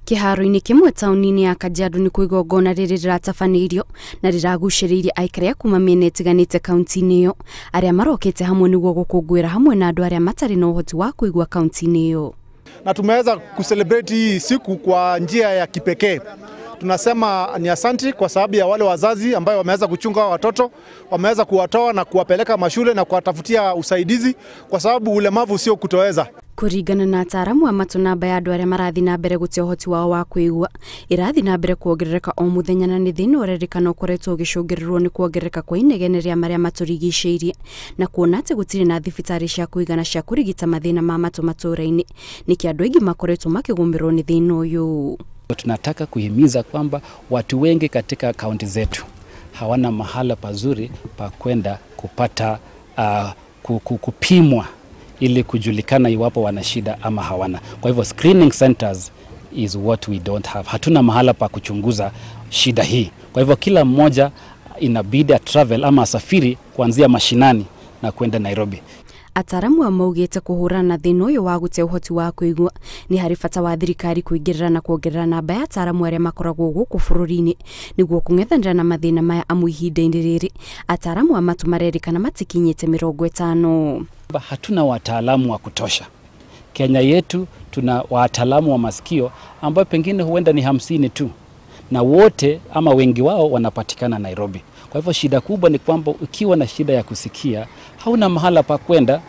Kĩharo-inĩ kĩmwe taũni-inĩ ya Kajiado nĩ kuo igongona rĩrĩ rĩratabanĩirio na rĩragucĩrĩirie aikari a kuma mĩena ĩtiganĩte kaunti-inĩ ĩyo arĩa marokĩte hamwe nĩguo gũkũngũĩra hamwe na andũ arĩa matarĩ na ũhoti wa kũigua kaunti-inĩ ĩyo. Na tumeweza kucelebrate hii siku kwa njia ya kipekee. Tunasema ni asanti kwa sababu ya wale wazazi ambayo wameweza kuchunga watoto, wameweza kuwatoa na kuwapeleka mashule na kuwatafutia usaidizi, kwa sababu ulemavu sio kutoweza. Kũringana na ataaramu a matũ, namba ya andũ arĩa marathiĩ na mbere gũte ũhoti wao wa kwĩigua ĩrathiĩ na mbere kuongerereka o mũthenya, na nĩ thĩna ũrerĩkana ũkoretwo ũgĩcũngĩrĩrwo nĩ kuongerereka kwa inegene rĩa marĩa matũrigicĩirie na kuona atĩ gũtirĩ na thibitarĩ cia kũigana cia kũrigita mathĩna ma matũ matũũra-inĩ, nĩkĩo andũ aingĩ makoretwo makĩgũmĩrwo nĩ thĩna ũyũ. Tunataka kuhimiza kwamba watu wengi katika kaunti zetu hawana mahala pazuri pa kwenda kupata kupimwa ili kujulikana iwapo wana shida ama hawana. Kwa hivyo screening centers is what we don't have. Hatuna mahala pa kuchunguza shida hii. Kwa hivyo kila mmoja inabidi a travel ama asafiri kuanzia mashinani na kwenda Nairobi. Ataramu a maugĩte kũhũrana na thĩna ũyũ wa gũte ũhoti wa kũigua nĩ harĩ bata wa thirikari kũingĩrĩra na kuongerera namba ya ataramu arĩa makoragwo gũkũ bũrũri-inĩ nĩguo kũng'ethanĩra na mathĩna maya, amu ihinda-inĩ rĩrĩ ataramu a matũ marerĩkana matikinyĩte 50. Hatuna wataalamu wa kutosha. Kenya yetu tuna wataalamu wa masikio ambao pengine huenda ni 50 tu, na wote ama wengi wao wanapatikana Nairobi. Kwa hivyo shida kubwa ni kwamba ukiwa na shida ya kusikia hauna mahala pa kwenda,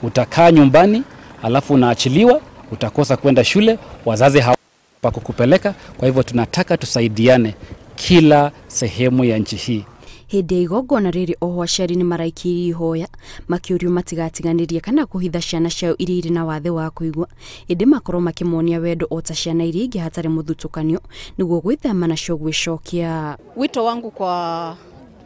utakaa nyumbani alafu unaachiliwa, utakosa kwenda shule, wazazi hawana pa kukupeleka. Kwa hivyo tunataka tusaidiane kila sehemu ya nchi hii. Hĩndĩ ya igongona rĩrĩ oho aciari nĩ maraikirie ihoya makĩũrio matigatiganĩrie kana kũhitha ciana ciao iria irĩ na wathe wa kũigua, ĩndĩ makorwo makĩmonia wendo o ta ciana iria ingĩ hatarĩ mũthutũkanio nĩguo gwĩthema nacio gwĩcokia. Wito wangu kwa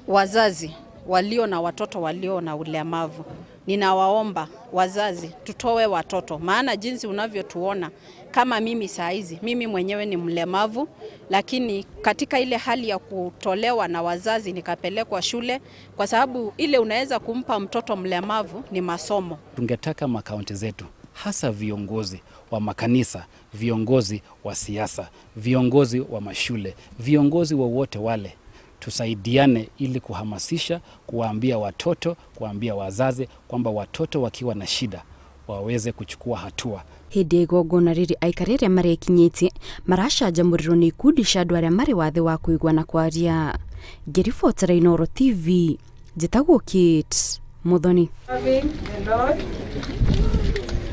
wazazi walio na watoto walio na ulemavu, ninawaomba wazazi tutoe watoto, maana jinsi unavyotuona kama mimi saa hizi, mimi mwenyewe ni mlemavu, lakini katika ile hali ya kutolewa na wazazi nikapelekwa shule, kwa sababu ile unaweza kumpa mtoto mlemavu ni masomo. Tungetaka makaunti zetu, hasa viongozi wa makanisa, viongozi wa siasa, viongozi wa mashule, viongozi wowote wale, tusaidiane ili kuhamasisha, kuwaambia watoto, kuwaambia wazazi kwamba watoto wakiwa na shida waweze kuchukua hatua. Hĩndĩ ya igongona rĩrĩ aikari arĩa marekinyĩtie maracanjamũrirwo nĩ ikundi cia andũ arĩa marĩ wathe wa kũigua na kwaria. Ngĩribotera Inooro TV, njĩtagwo Kate Muthoni. Serving the Lord.